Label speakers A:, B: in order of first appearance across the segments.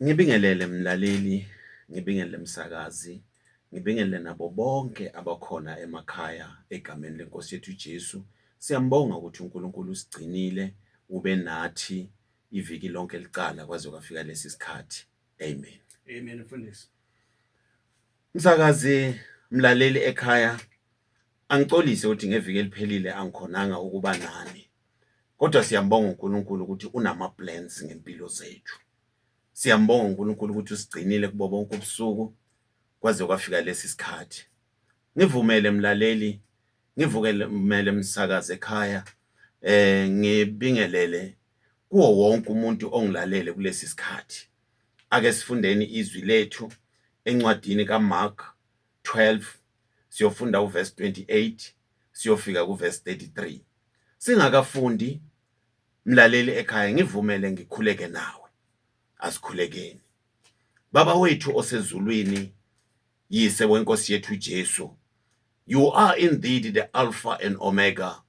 A: Ngibingelele mlaleli, ngibingelele msakazi, ngibingelele nabo bonke abakhona emakhaya egameni lenkosi yethu uJesu. Siyambonga ukuthi uNkulunkulu usigcinile, ube nathi iviki lonke licala kwaze kwafika lesi sikhathi. Amen.
B: Amen mfundisi.
A: Msakazi, mlaleli ekhaya, angicolise ukuthi ngeviki eliphelile angikhonanga ukuba nani. Kodwa siyambonga uNkulunkulu ukuthi unama plans ngempilo zethu. Siyambonga uNkulunkulu ukuthi usigcinile kubo bonke ubusuku kwaze kwafika lesi sikhathi. Ngivumele mlaleli, ngivumele msakazi ekhaya, ngibingelele kuwo wonke umuntu ongilalele kulesi sikhathi. Ake sifundeni izwi lethu encwadini kaMark 12 siyofunda uverse 28 siyofika kuverse 33. Singakafundi mlaleli ekhaya ngivumele ngikhuleke nawe. Asikhulekeni. Baba wethu osezulwini, Yise wenkosi yethu Jesu, you are indeed the Alpha and Omega.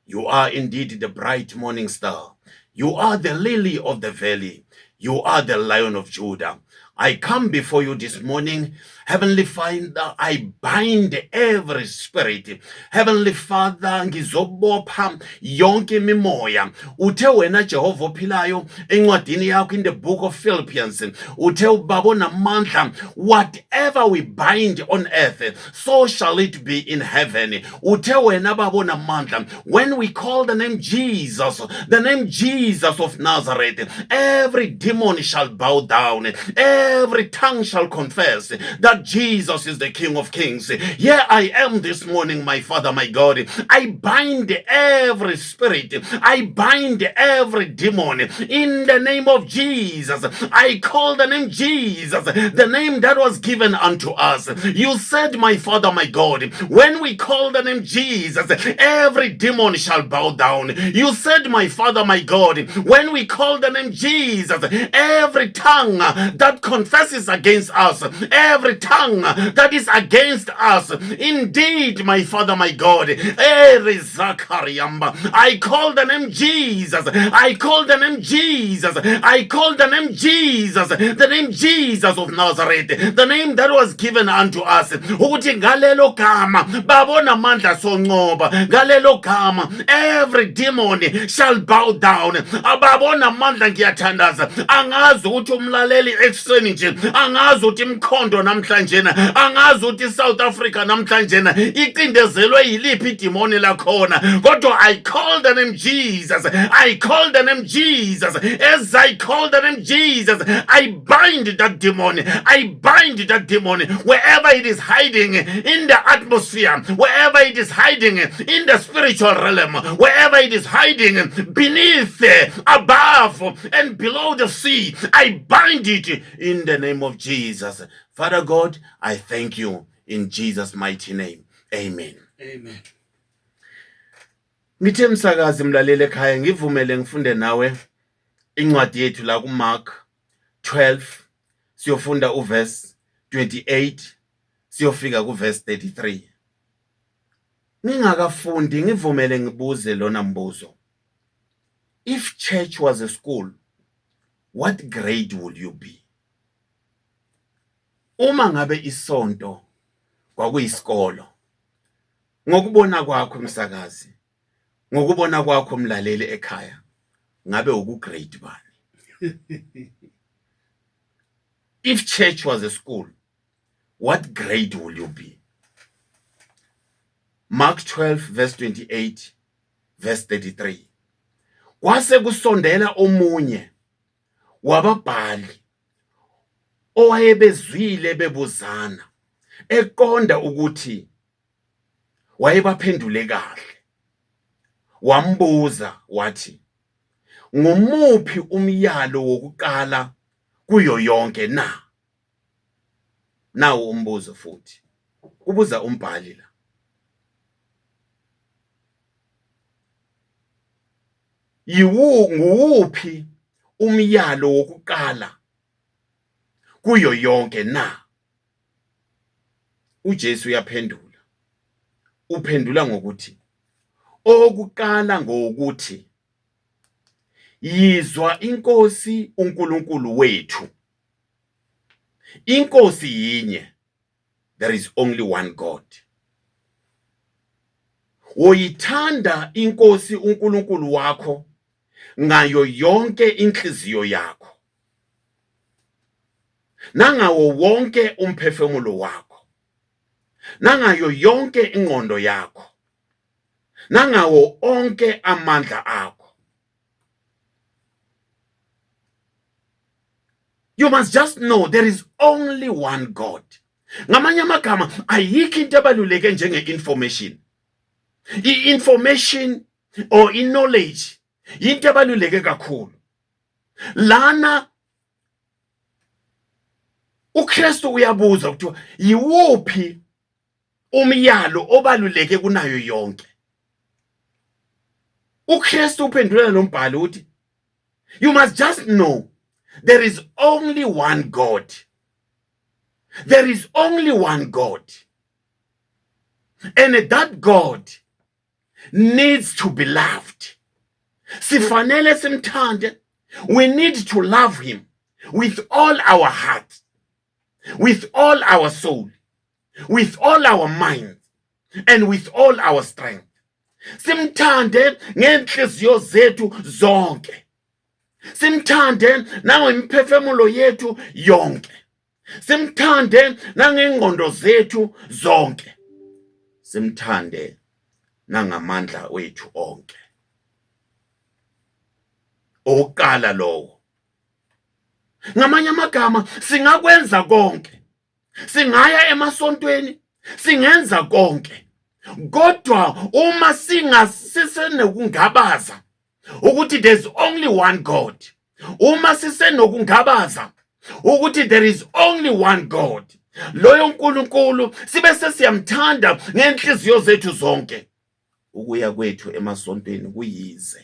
A: You are indeed the bright morning star. You are the lily of the valley. You are the lion of Judah. I come before you this morning. Heavenly Father, I bind every spirit. Heavenly Father, ngizobopha yonke imimoya. Uthe wena Jehova ophilayo encwadini yakho in the book of Philippians, uthe ubaba onamandla, whatever we bind on earth, so shall it be in heaven. Uthe wena baba onamandla, when we call the name Jesus, the name Jesus of Nazareth, every demon shall bow down, every tongue shall confess that Jesus is the King of Kings. Here I am this morning, my Father, my God. I bind every spirit, I bind every demon in the name of Jesus. I call the name Jesus, the name that was given unto us. You said, my Father, my God, when we call the name Jesus, every demon shall bow down. You said, my Father, my God, when we call the name Jesus, every tongue that confesses against us, every tongue that is against us, indeed, my Father, my God, I call the name Jesus. I call the name Jesus. I call the name Jesus. The name Jesus of Nazareth. The name that was given unto us. Ukuthi ngalelo gama babona amandla sonqoba. Ngalelo gama every demon shall bow down. Ababona amandla ngiyathandaza. Angazi ukuthi umlaleli ekuseni nje, angazi ukuthi imkhondo namhlanje, angazi ukuthi South Africa namhlanje icindezelwe yiliphi idimoni lakhona. Kodwa I call the name Jesus. I call the name Jesus. As I call the name Jesus, I bind that demon. I bind that demon wherever it is hiding in the atmosphere, wherever it is hiding in the spiritual realm, wherever it is hiding beneath, above, and below the sea. I bind it in the name of Jesus. Father God, I thank you in Jesus' mighty name. Amen.
B: Amen.
A: Ngithe msakazi mlaleli ekhaya ngivumele ngifunde nawe incwadi yethu la kuMark 12 siyofunda uverse 28 siyofika kuverse 33. Ngingakafundi ngivumele ngibuze lona mbuzo. If church was a school, what grade will you be? Uma ngabe isonto kwakuyisikolo, ngokubona kwakho msakazi, ngokubona kwakho mlaleli ekhaya, ngabe uku-grade bani? If church was a school, what grade will you be? Mark 12 verse 28 verse 33. Kwase kusondela omunye wababhali owayebezwile bebuzana, eqonda ukuthi wayebaphendule kahle. Wambuza wathi, ngumuphi umyalo wokuqala kuyo yonke na? Nawu umbuzo futhi, kubuza umbhali la. Nguwuphi umyalo wokuqala kuyo yonke na? uJesu uyaphendula. Uphendula ngokuthi owokuqala ngokuthi yizwa inkosi uNkulunkulu wethu. Inkosi yinye. There is only one God. Woyithanda inkosi uNkulunkulu wakho ngayo yonke inhliziyo yakho nangawo wonke umphefumulo wakho nangayo yonke ingqondo yakho nangawo onke amandla akho. You must just know there is only one God. Ngamanye amagama, ayikho into ebaluleke njenge-information. I-information or i-knowledge yinto ebaluleke kakhulu. Lana uKristu uyabuza kuthiwa yiwuphi umyalo obaluleke kunayo yonke. uKristu uphendula lo mbhalo uthi, you must just know there is only one God. There is only one God. And that God needs to be loved. Sifanele simthande. We need to love him with all our heart, with all our soul, with all our mind, and with all our strength. Simthande ngenhliziyo zethu zonke. Simthande nangemiphefumulo yethu yonke. Simthande nangengqondo zethu zonke. Simthande nangamandla wethu onke. Owokuqala lowo. Ngamanye amagama, singakwenza konke. Singaya emasontweni, singenza konke. Kodwa uma sisenokungabaza ukuthi there's only one God, uma sisenokungabaza ukuthi there is only one God, loyo uNkulunkulu sibe sesiyamthanda ngenhliziyo zethu zonke, ukuya kwethu emasontweni kuyize.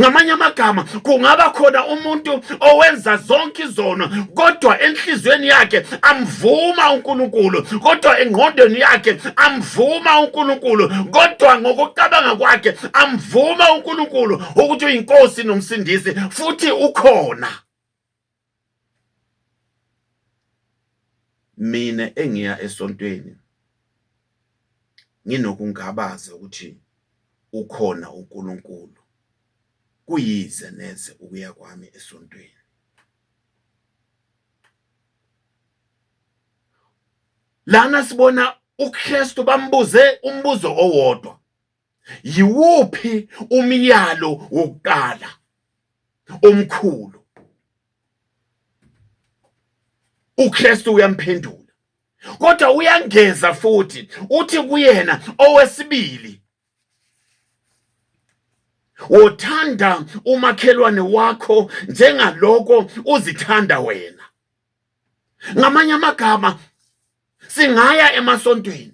A: Ngamanye amagama, kungaba khona umuntu owenza zonke izono, kodwa enhliziyweni yakhe amvuma uNkulunkulu, kodwa engqondweni yakhe amvuma uNkulunkulu, kodwa ngokucabanga kwakhe amvuma uNkulunkulu ukuthi uyinkosi nomsindisi futhi ukhona. Mina engiya esontweni nginokungabaza ukuthi ukhona uNkulunkulu, kuyize neze ukuya kwami esontweni. Lana sibona uKristu bambuze umbuzo owodwa. Yiwuphi umyalo wokuqala omkhulu? uKristu uyamphendula, kodwa uyangeza futhi uthi kuyena owesibili, wothanda umakhelwane wakho njengaloko uzithanda wena. Ngamanye amagama, singaya emasontweni.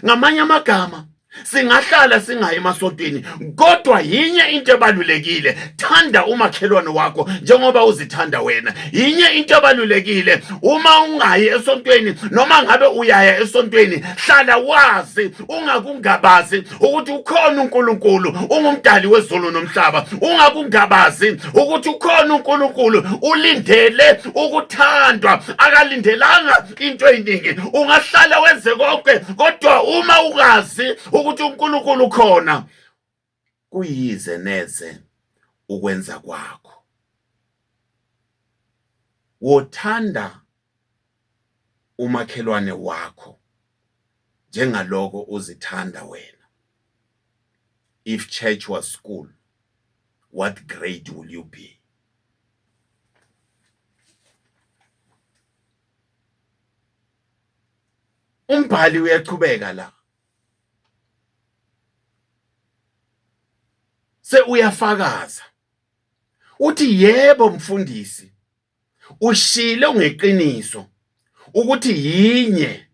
A: Ngamanye amagama, singahlala singayi emasontweni, kodwa yinye into ebalulekile: thanda umakhelwane wakho njengoba uzithanda wena. Yinye into ebalulekile, uma ungayi esontweni noma ngabe uyaya esontweni, hlala wazi, ungakungabazi ukuthi ukhona uNkulunkulu, ungumdali wezulu nomhlaba. Ungakungabazi ukuthi ukhona uNkulunkulu, ulindele ukuthandwa, akalindelanga into eziningi. Ungahlala wenze konke, kodwa uma ungazi ukuthi uNkulunkulu ukhona, kuyize neze ukwenza kwakho. Wothanda umakhelwane wakho njengaloko uzithanda wena. If church was school, what grade will you be? Umbhali uyachubeka la, se uyafakaza uthi, yebo mfundisi, ushilo ngeqiniso ukuthi yinye,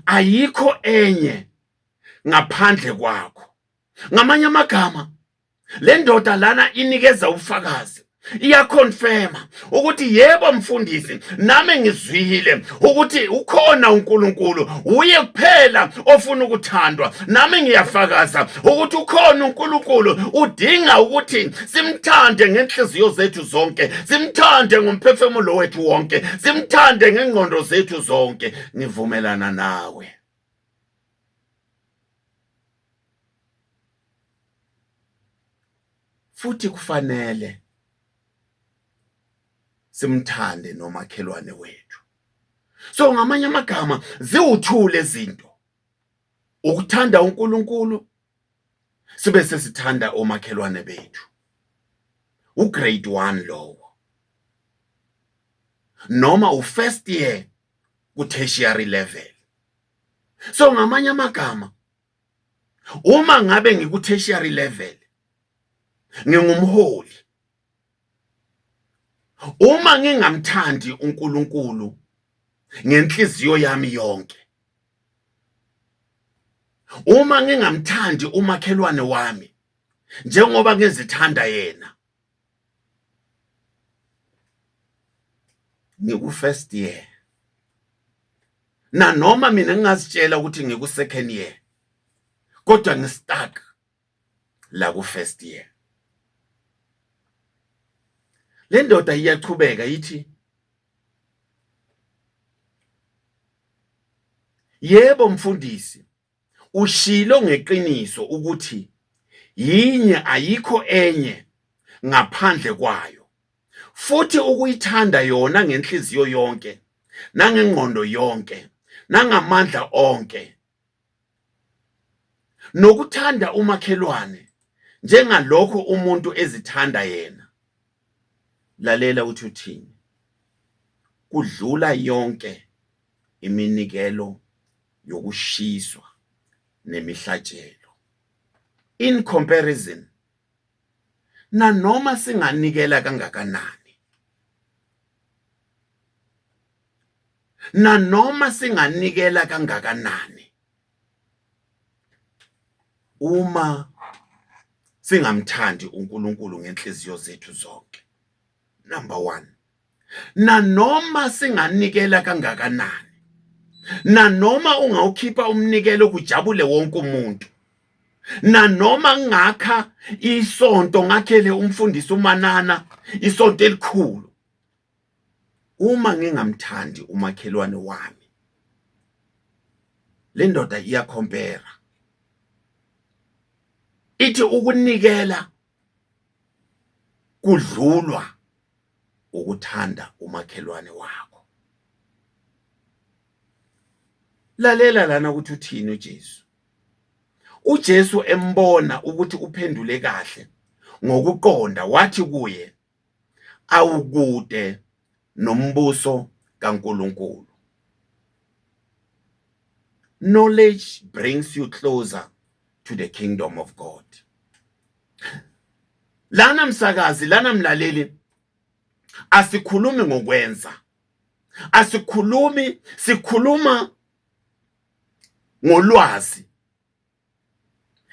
A: ayikho enye ngaphandle kwakho. Ngamanye amagama, le ndoda lana inikeza ubufakazi. Iyaconfirma ukuthi yebo mfundisi, nami ngizwile ukuthi ukhona uNkulunkulu, uye kuphela ofuna ukuthandwa. Nami ngiyafakaza ukuthi ukhona uNkulunkulu, udinga ukuthi simthande ngenhliziyo zethu zonke, simthande ngomphefumulo wethu wonke, simthande ngengqondo zethu zonke. Ngivumelana nawe. Futhi kufanele simthande nomakhelwane wethu. So ngamanye amagama ziwuthule izinto, ukuthanda uNkulunkulu sibe sesithanda omakhelwane bethu. Ugrade 1 lowo, noma ufirst year ku-tertiary level. So ngamanye amagama, uma ngabe ngiku-tertiary level ngingumholi, uma ngingamthandi uNkulunkulu ngenhliziyo yami yonke, uma ngingamthandi umakhelwane wami njengoba ngizithanda yena, ngiku-first year. Nanoma mina ngingazitshela ukuthi ngiku-second year, kodwa ngistuck la ku-first year. Le ndoda iyachubeka ithi, yebo mfundisi, ushilo ngeqiniso ukuthi yinye, ayikho enye ngaphandle kwayo, futhi ukuyithanda yona ngenhliziyo yonke nangengqondo yonke nangamandla onke, nokuthanda umakhelwane njengalokho umuntu ezithanda yena. Lalela uthi uthini, kudlula yonke iminikelo yokushiswa nemihlatshelo. In comparison, nanoma singanikela kangakanani, nanoma singanikela kangakanani, uma singamthandi uNkulunkulu ngenhliziyo zethu zonke, number 1, nanoma singanikela kangakanani, nanoma ungawukhipha umnikelo kujabule wonke umuntu, nanoma ngakha isonto ngakhele umfundisi uManana isonto elikhulu, uma ngingamthandi umakhelwane wami, le ndoda iyakhompera, ithi ukunikela kudlulwa ukuthanda umakhelwane wakho. Lalela lana ukuthi uthini uJesu. UJesu embona ukuthi uphendule kahle ngokuqonda, wathi kuye, awukude nombuso kaNkulunkulu. Knowledge brings you closer to the kingdom of God. Lana msakazi, lana mlaleli, asikhulumi ngokwenza, asikhulumi, sikhuluma ngolwazi.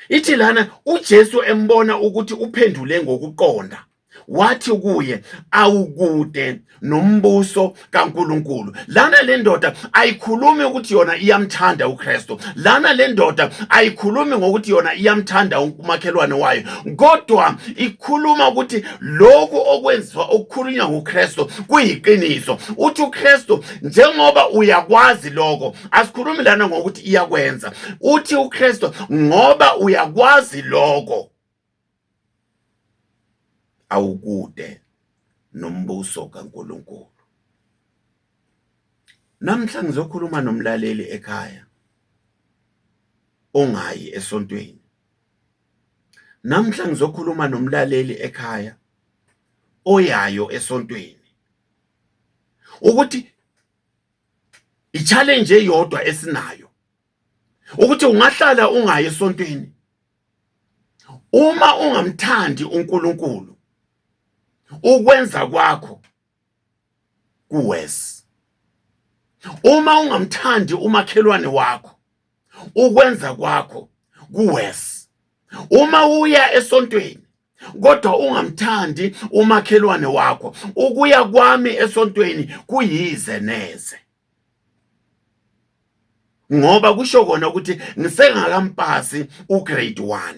A: Ithi lana uJesu embona ukuthi uphendule ngokuqonda, wathi kuye, awukude nombuso kaNkulunkulu. Lana le ndoda ayikhulumi ukuthi yona iyamthanda uKristu, lana le ndoda ayikhulumi ngokuthi yona iyamthanda umakhelwane wayo, kodwa ikhuluma ukuthi lokhu okwenziwa okukhulunywa nguKristu kuyiqiniso. Uthi uKristu, njengoba uyakwazi lokho, asikhulumi lana ngokuthi iyakwenza, uthi uKristu, ngoba uyakwazi lokho, awukude nombuso kaNkulunkulu. Namhla ngizokhuluma nomlaleli ekhaya ongayi esontweni. Namhla ngizokhuluma nomlaleli ekhaya oyayo esontweni, ukuthi i-challenge eyodwa esinayo ukuthi ungahlala ungayi esontweni uma ungamthandi uNkulunkulu, ukwenza kwakho kuwes. Uma ungamthandi umakhelwane wakho, ukwenza kwakho kuwes. Uma uya esontweni kodwa ungamthandi umakhelwane wakho, ukuya kwami esontweni kuyize neze, ngoba kusho kona ukuthi ngisengakampasi ugrade 1.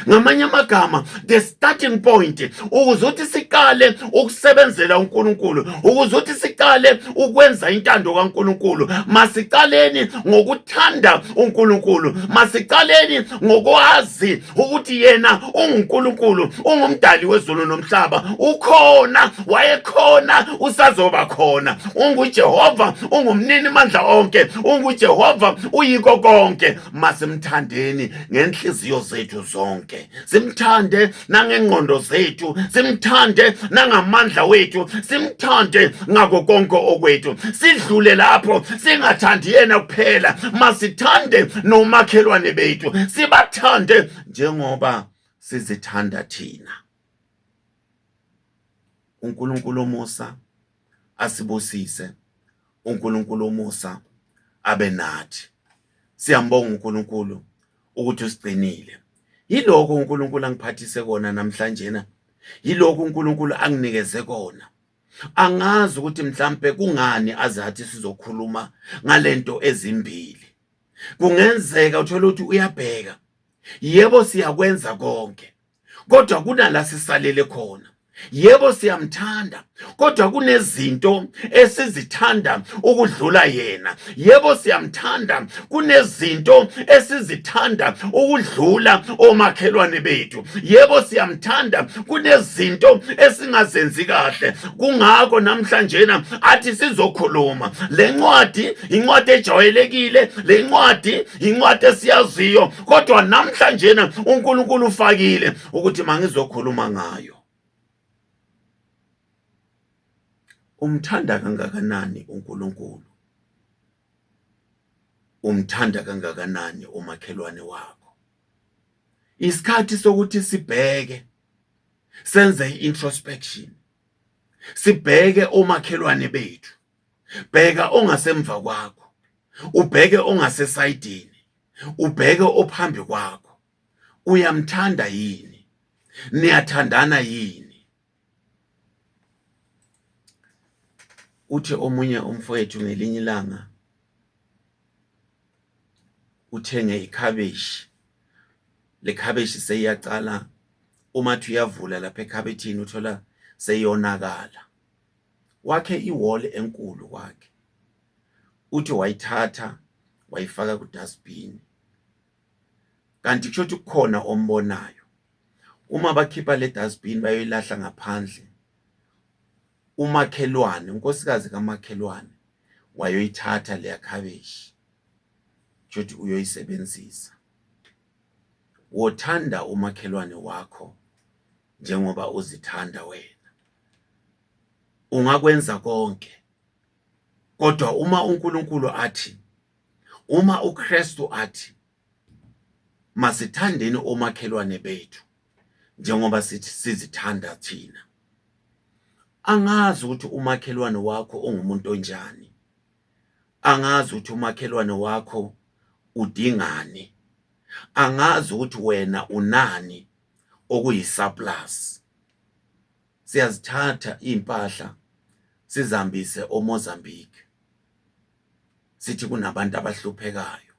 A: Ngamanye amagama, the starting point ukuze uthi siqale ukusebenzela uNkulunkulu, ukuze uthi siqale ukwenza intando kaNkulunkulu, masiqaleni ngokuthanda uNkulunkulu, masiqaleni ngokwazi ukuthi yena unguNkulunkulu, ungumdali wezulu nomhlaba, ukhona, wayekhona, usazoba khona, unguJehova, ungumnini mandla onke, unguJehova, uyiko konke. Masimthandeni ngenhliziyo zethu zonke, simthande nangengqondo zethu, simthande nangamandla wethu, simthande ngako konke okwethu. Sidlule lapho singathandi yena kuphela, masithande nomakhelwane bethu, sibathande njengoba sizithanda thina. uNkulunkulu omusa asibusise, uNkulunkulu omusa abe nathi. Siyambonga uNkulunkulu ukuthi usigcinile. Yilokho uNkulunkulu angiphathise kona namhlanje, yilokho uNkulunkulu anginikeze kona. Angazi ukuthi mhlambe kungani aze athi sizokhuluma ngalento ezimbili. Kungenzeka uthole ukuthi uyabheka, yebo siyakwenza konke, kodwa kunala sisalele khona. Yebo siyamthanda, kodwa kunezinto esizithanda ukudlula yena. Yebo siyamthanda, kunezinto esizithanda ukudlula omakhelwane bethu. Yebo siyamthanda, kunezinto esingazenzi kahle. Kungakho namhlanjena athi sizokhuluma. Le ncwadi incwadi ejwayelekile, le ncwadi incwadi esiyaziyo, kodwa namhlanjena uNkulunkulu ufakile ukuthi mangizokhuluma ngayo. Umthanda kangakanani uNkulunkulu? Umthanda kangakanani umakhelwane wakho? Isikhathi sokuthi sibheke, senze i-introspection, sibheke omakhelwane bethu. Bheka ongasemva kwakho, ubheke ongasesayidini, ubheke ophambi kwakho. Uyamthanda yini? Niyathandana yini? Uthi omunye umfowethu ngelinye ilanga uthenge ikhabishi, le khabishi seyiyaqala, uma athi uyavula lapha ekhabethini uthola seyonakala. Wakhe i-wall enkulu kwakhe, uthi wayithatha wayifaka ku-dustbin, kanti kusho ukuthi kukhona ombonayo. Uma bakhipha le dustbin bayoyilahla ngaphandle, umakhelwane, unkosikazi kamakhelwane wayoyithatha leya khabishi, kusho ukuthi uyoyisebenzisa. Wothanda umakhelwane wakho njengoba uzithanda wena. Ungakwenza konke, kodwa uma uNkulunkulu athi, uma uKristu athi masithandeni omakhelwane bethu njengoba sithi sizithanda thina, angazi ukuthi umakhelwane wakho ungumuntu onjani, angazi ukuthi umakhelwane wakho udingani, angazi ukuthi wena unani okuyi-surplus. Siyazithatha iy'mpahla sizihambise oMozambique, sithi kunabantu abahluphekayo.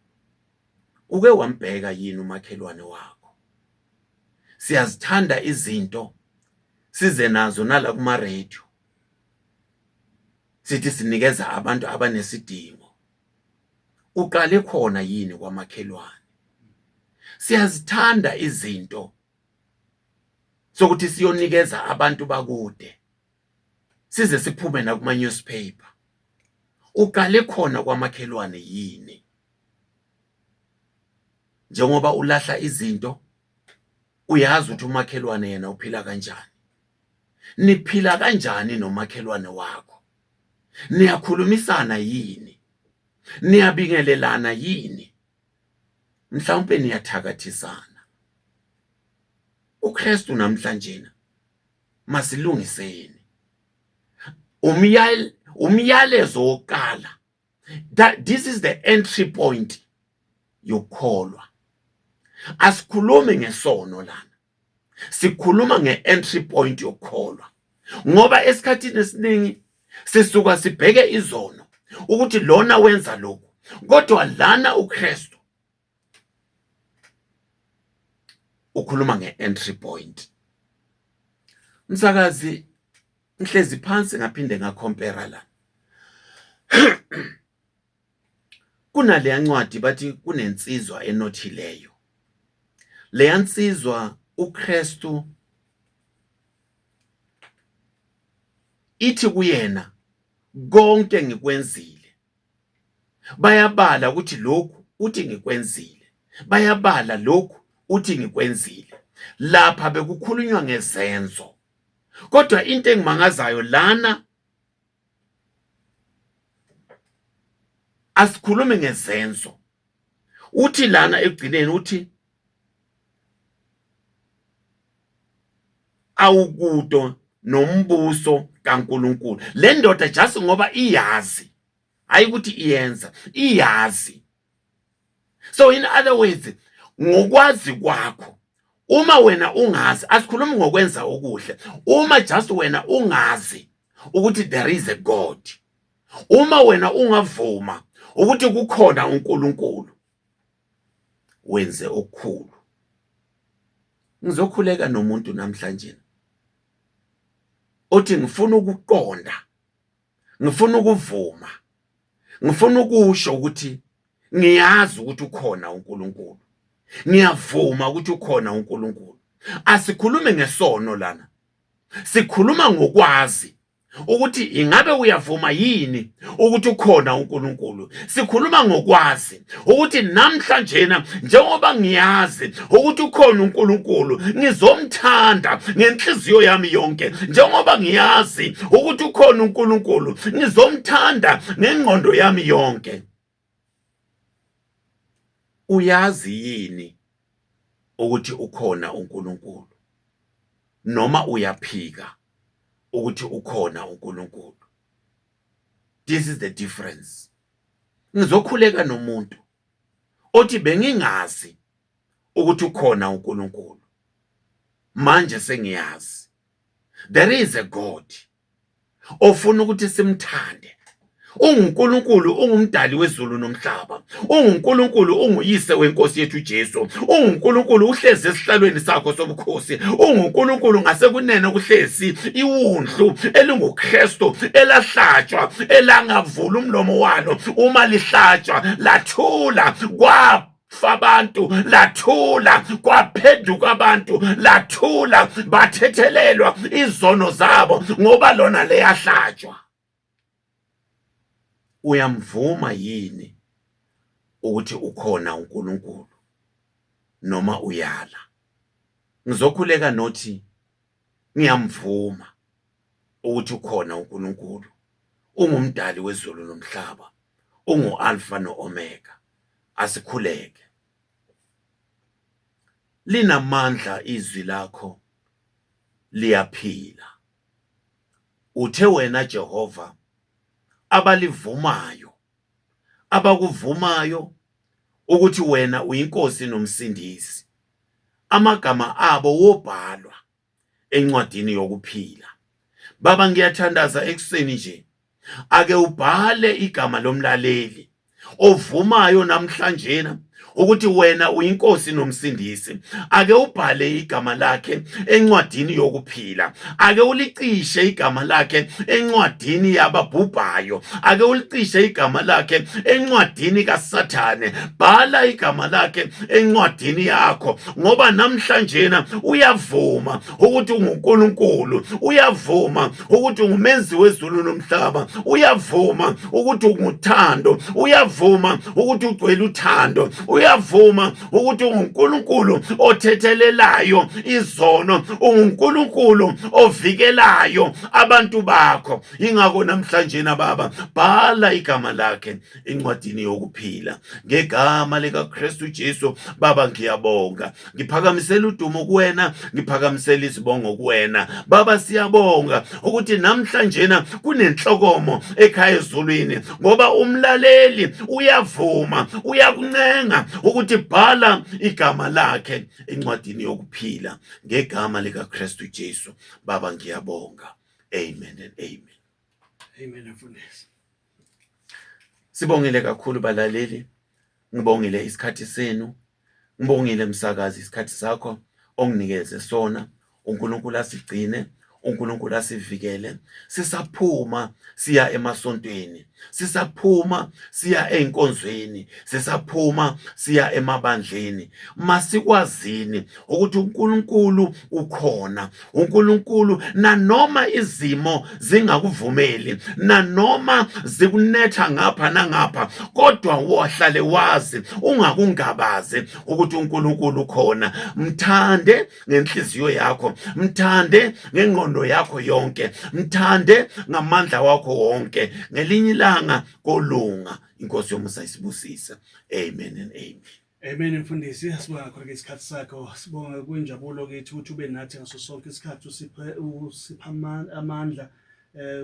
A: Uke wambheka yini umakhelwane wakho? Siyazithanda izinto size nazo nala kuma-radio, sithi sinikeza abantu abanesidingo. Uqale khona yini kwamakhelwane? Siyazithanda izinto sokuthi siyonikeza abantu bakude, size siphume nakuma-newspaper. Uqale khona kwamakhelwane yini? Njengoba ulahla izinto, uyazi ukuthi umakhelwane yena uphila kanjani. Niphila kanjani nomakhelwane wakho? Niyakhulumisana yini? Niyabingelelana yini? Mhlawumbe niyathakathisana. uKristu namhlanje masilungiseni. Umyalezo wokuqala, that this is the entry point yokukholwa. Asikhulumi ngesono lana. Sikhuluma nge-entry point yokukholwa, ngoba esikhathini esiningi sisuka sibheke izono ukuthi lona wenza lokhu, kodwa lana uKristu ukhuluma nge-entry point. Msakazi, ngihlezi phansi ngaphinde ngakhompera la. Kunaleya ncwadi bathi kunensizwa enothileyo. Leya nsizwa uKristu ithi kuyena konke ngikwenzile. Bayabala ukuthi lokhu uthi ngikwenzile, bayabala lokhu uthi ngikwenzile. Lapha bekukhulunywa ngezenzo, kodwa into engimangazayo lana asikhulumi ngezenzo. Uthi lana ekugcineni uthi awukudo nombuso kaNkuluNkulu. Le ndoda just ngoba iyazi, hayi ukuthi iyenza, iyazi. So in other words, ngokwazi kwakho uma wena ungazi, asikhulumi ngokwenza okuhle, uma just wena ungazi ukuthi there is a God, uma wena ungavuma ukuthi kukhona uNkulunkulu, wenze okukhulu. Ngizokhuleka nomuntu namhlanje othi ngifuna ukuqonda, ngifuna ukuvuma, ngifuna ukusho ukuthi ngiyazi ukuthi ukhona uNkulunkulu, ngiyavuma ukuthi ukhona uNkulunkulu. Asikhulume ngesono lana, sikhuluma ngokwazi ukuthi ingabe uyavuma yini ukuthi ukhona uNkulunkulu. Sikhuluma ngokwazi ukuthi namhlanjena njengoba ngiyazi ukuthi ukhona uNkulunkulu, ngizomthanda ngenhliziyo yami yonke. Njengoba ngiyazi ukuthi ukhona uNkulunkulu, ngizomthanda ngengqondo yami yonke. Uyazi yini ukuthi ukhona uNkulunkulu noma uyaphika ukuthi ukhona uNkulunkulu? This is the difference. Ngizokhuleka nomuntu othi bengingazi ukuthi ukhona uNkulunkulu, manje sengiyazi. There is a God ofuna ukuthi simthande. UnguNkulunkulu, ungumdali wezulu nomhlaba. UnguNkulunkulu, unguyise wenkosi yethu uJesu. UnguNkulunkulu, uhlezi esihlalweni sakho sobukhosi. UnguNkulunkulu, ngasekunene kuhlezi iwundlu elinguKristu elahlatshwa, elangavula umlomo walo uma lihlatshwa, lathula kwa abantu, lathula kwaphenduka abantu, lathula bathethelelwa izono zabo ngoba lona leyahlatshwa. Uyamvuma yini ukuthi ukhona uNkulunkulu noma uyala? Ngizokhuleka nothi ngiyamvuma ukuthi ukhona uNkulunkulu, ungumdali wezulu nomhlaba, ungu-Alfa no-Omega. Asikhuleke. Linamandla izwi lakho, liyaphila. Uthe wena Jehova, abalivumayo, abakuvumayo ukuthi wena uyiNkosi noMsindisi, amagama abo wobhalwa encwadini yokuphila. Baba, ngiyathandaza ekuseni nje, ake ubhale igama lomlaleli ovumayo namhlanjena ukuthi wena uyinkosi nomsindisi. Ake ubhale igama lakhe encwadini yokuphila, ake ulicishe igama lakhe encwadini yababhubhayo, ake ulicishe igama lakhe encwadini kaSathane. Bhala igama lakhe encwadini yakho, ngoba namhlanjena uyavuma ukuthi unguNkulunkulu, uyavuma ukuthi ungumenzi wezulu nomhlaba, uyavuma ukuthi unguthando, uyavuma ukuthi ugcwele uthando, uyavuma ukuthi unguNkulunkulu othethelelayo izono, unguNkulunkulu ovikelayo abantu bakho. Ingakho namhlanje na Baba, bhala igama lakhe encwadini yokuphila ngegama likaKristu Jesu. Baba, ngiyabonga, ngiphakamisela udumo kuwena, ngiphakamisela izibongo kuwena Baba. Siyabonga ukuthi namhlanjena kunenhlokomo ekhaya ezulwini, ngoba umlaleli uyavuma, uyakuncenga. ukuthi bhala igama lakhe encwadini yokuphila ngegama likaKristu Jesu. Baba, ngiyabonga. Amen and amen.
B: Amen, mfundisi.
A: Sibongile kakhulu balaleli, ngibongile isikhathi senu, ngibongile msakazi isikhathi sakho onginikeze sona. uNkulunkulu asigcine, uNkulunkulu asivikele. Sisaphuma siya emasontweni, sisaphuma siya ey'nkonzweni, sisaphuma siya emabandleni, masikwazini ukuthi uNkulunkulu ukhona. uNkulunkulu nanoma izimo zingakuvumeli, nanoma zikunetha ngapha nangapha, kodwa wahlale wazi, ungakungabazi ukuthi uNkulunkulu ukhona. Mthande ngenhliziyo yakho, mthande ngengqondo yakho yonke, mthande ngamandla wakho wonke. Ngelinye ilanga kolunga. Inkosi yomusa isibusise. Amen and amen.
B: Amen, mfundisi, sibonga kakhulu isikhathi sakho. Sibonga kwinjabulo kithi ukuthi ube nathi ngaso sonke isikhathi, usipha amandla,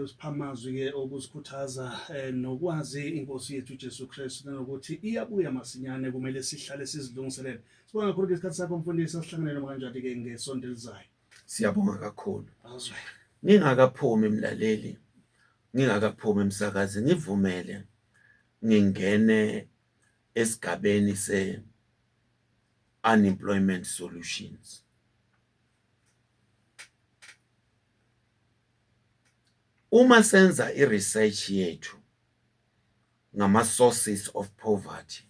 B: usipha amazwi ke okusikhuthaza nokwazi inkosi yethu uJesu Kristu, nanokuthi iyabuya masinyane, kumele sihlale sizilungiselele. Sibonga kakhulu isikhathi sakho mfundisi, asihlangane noma kanjani ke ngesonto elizayo.
A: Siyabonga kakhulu. Ngingakaphumi mlaleli, ngingakaphumi msakazi, ngivumele ngingene esigabeni se unemployment solutions. Uma senza i-research yethu ngama sources of poverty,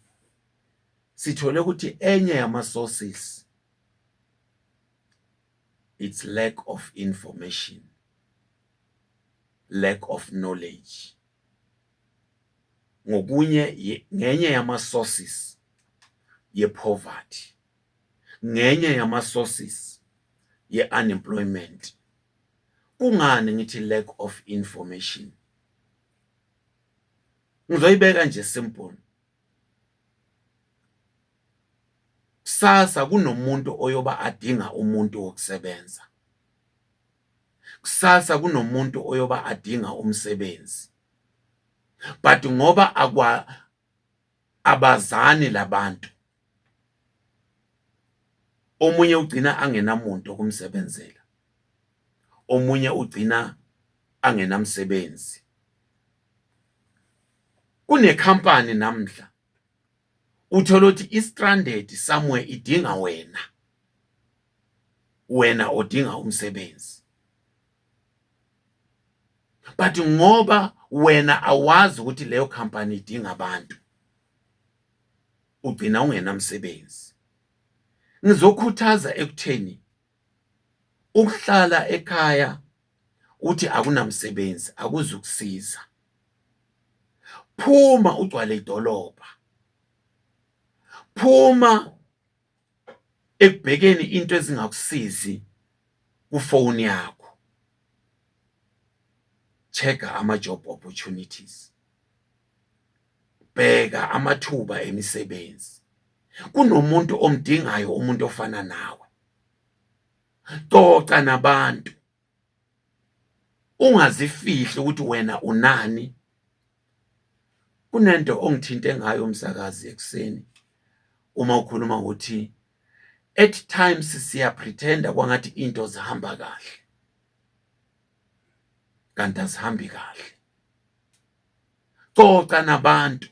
A: sithole ukuthi enye yama sources it's lack of information, lack of knowledge. Ngokunye, ngenye yama sources ye poverty, ngenye yama sources ye unemployment. Kungani ngithi lack of information? Ngizoyibeka nje simple. Kusasa kunomuntu oyoba adinga umuntu wokusebenza. Kusasa kunomuntu oyoba adinga umsebenzi. But ngoba akwa abazani labantu, omunye ugcina angenamuntu okumsebenzela, omunye ugcina angenamsebenzi. Kunekhampani namhla uthola ukuthi i-stranded somewhere, idinga wena, wena odinga umsebenzi, but ngoba wena awazi ukuthi leyo company idinga abantu, ugcina ungenamsebenzi. Ngizokhuthaza ekutheni ukuhlala ekhaya uthi akunamsebenzi akuzukusiza. Phuma ugcwale idolobha, phuma ekubhekeni into ezingakusizi kufoni yakho, check-a ama-job opportunities, bheka amathuba emisebenzi. Kunomuntu omdingayo, umuntu ofana nawe. Xoxa nabantu, ungazifihli ukuthi wena unani. Kunento ongithinte ngayo umsakazi ekuseni uma ukhuluma ukuthi at times siya pretenda kwangathi into zihamba kahle, kanti azihambi kahle. Xoxa nabantu.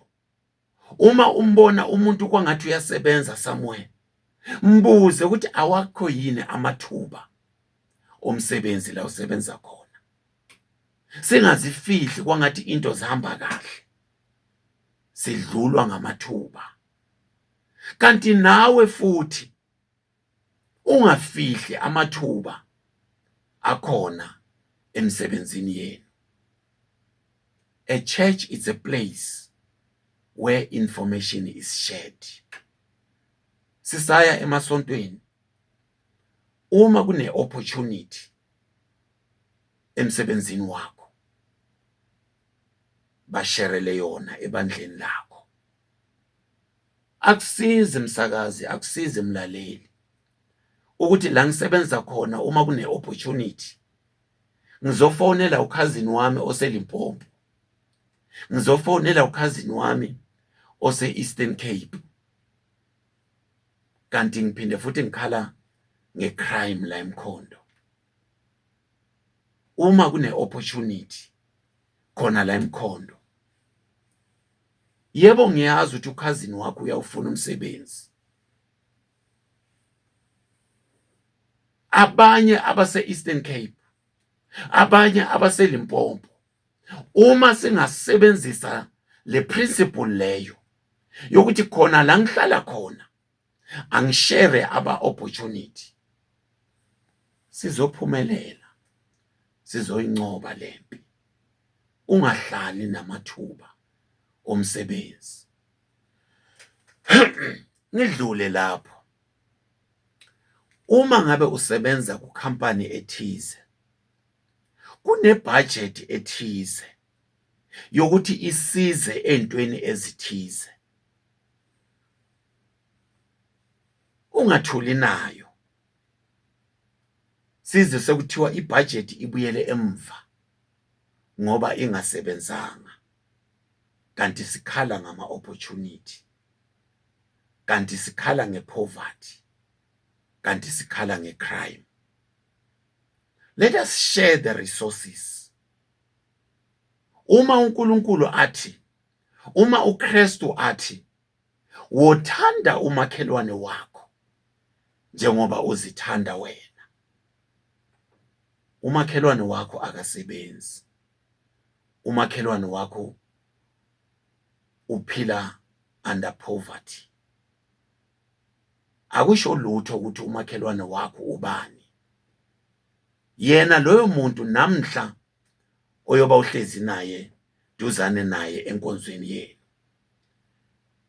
A: Uma umbona umuntu kwangathi uyasebenza somewhere, mbuze ukuthi awakho yini amathuba omsebenzi la usebenza khona. Singazifihli kwangathi into zihamba kahle, sidlulwa ngamathuba. Kanti nawe futhi ungafihli amathuba akhona emsebenzini yenu. A church is a place where information is shared. Sisaya emasontweni, uma kune opportunity emsebenzini wakho, basherele yona ebandleni lakho. Akusizi msakazi, akusizi mlaleli ukuthi la ngisebenza khona uma kune opportunity ngizofonela ukhazini wami oseLimpopo, ngizofonela ukhazini wami ose-Eastern Cape. Kanti ngiphinde futhi ngikhala ngecrime la eMkhondo. Uma kune opportunity khona la eMkhondo, yebo ngiyazi ukuthi ukhazini wakho uyawufuna umsebenzi. Abanye abase Eastern Cape, abanye abaseLimpopo, uma singasebenzisa le principle leyo yokuthi khona la ngihlala khona angishare aba opportunity, sizophumelela, sizoyinqoba lempi. Ungahlali namathuba omsebenzi. Ngidlule lapho, uma ngabe usebenza kukhampani ethize, kunebhajethi ethize yokuthi isize ey'ntweni ezithize, ungathuli nayo size sekuthiwa ibhajethi ibuyele emva ngoba ingasebenzanga, kanti sikhala ngama-opportunity, kanti sikhala nge-poverty, kanti sikhala nge-crime. Let us share the resources. Uma uNkulunkulu athi, uma uKristu athi, wothanda umakhelwane wakho njengoba uzithanda wena, umakhelwane wakho akasebenzi, umakhelwane wakho uphila under poverty. Akusho lutho ukuthi umakhelwane wakho ubani. Yena loyo muntu namhla oyoba uhlezi naye duzane naye enkonzweni yenu,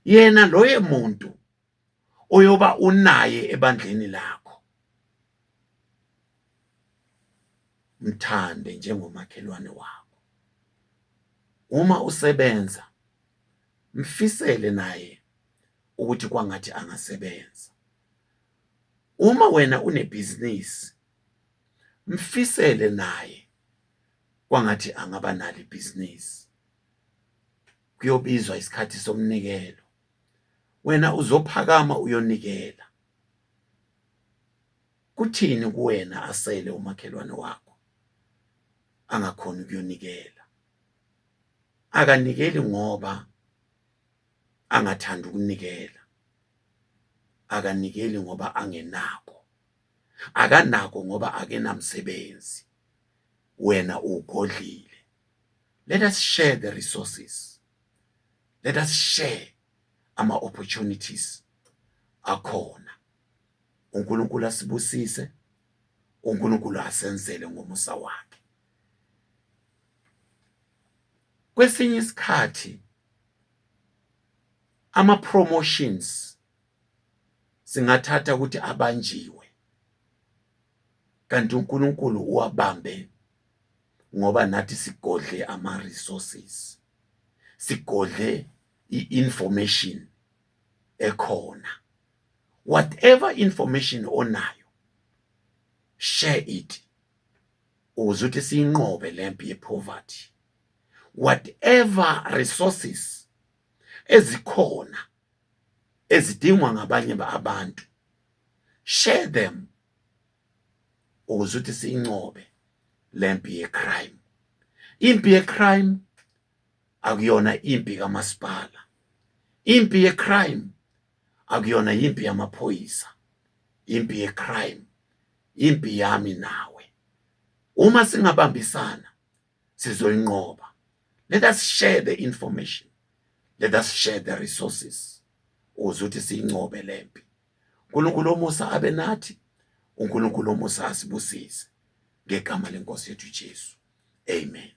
A: yena loyo muntu oyoba unaye ebandleni lakho, mthande njengomakhelwane wakho. Uma usebenza, mfisele naye ukuthi kwangathi angasebenza. Uma wena unebhizinisi, mfisele naye kwangathi angaba nalo ibhizinisi. Kuyobizwa isikhathi somnikelo, wena uzophakama uyonikela. Kuthini kuwena asele umakhelwane wakho angakhoni ukuyonikela? Akanikeli ngoba angathandi ukunikela, akanikeli ngoba angenako, akanako ngoba akenamsebenzi. Wena uwugodlile. Let us share the resources, let us share ama-opportunities akhona. uNkulunkulu asibusise, uNkulunkulu asenzele ngomusa wakhe. Kwesinye isikhathi ama-promotions singathatha ukuthi abanjiwe, kanti uNkulunkulu uwabambe ngoba nathi sigodle ama-resources, sigodle i-information ekhona. Whatever information onayo, share it ukuze ukuthi siyinqobe lempi ye-poverty. Whatever resources ezikhona ezidingwa ngabanye abantu, share them ukuze ukuthi siyinqobe lempi ye-crime. Impi ye-crime akuyona impi kamasipala, impi ye-crime akuyona impi yamaphoyisa, impi ye-crime impi yami nawe. Uma singabambisana sizoyinqoba. Let us share the information, let us share the resources ukuze ukuthi siyinqobe lempi. uNkulunkulu omusa abe nathi, uNkulunkulu omusa asibusise ngegama lenkosi yethu Jesu. Amen.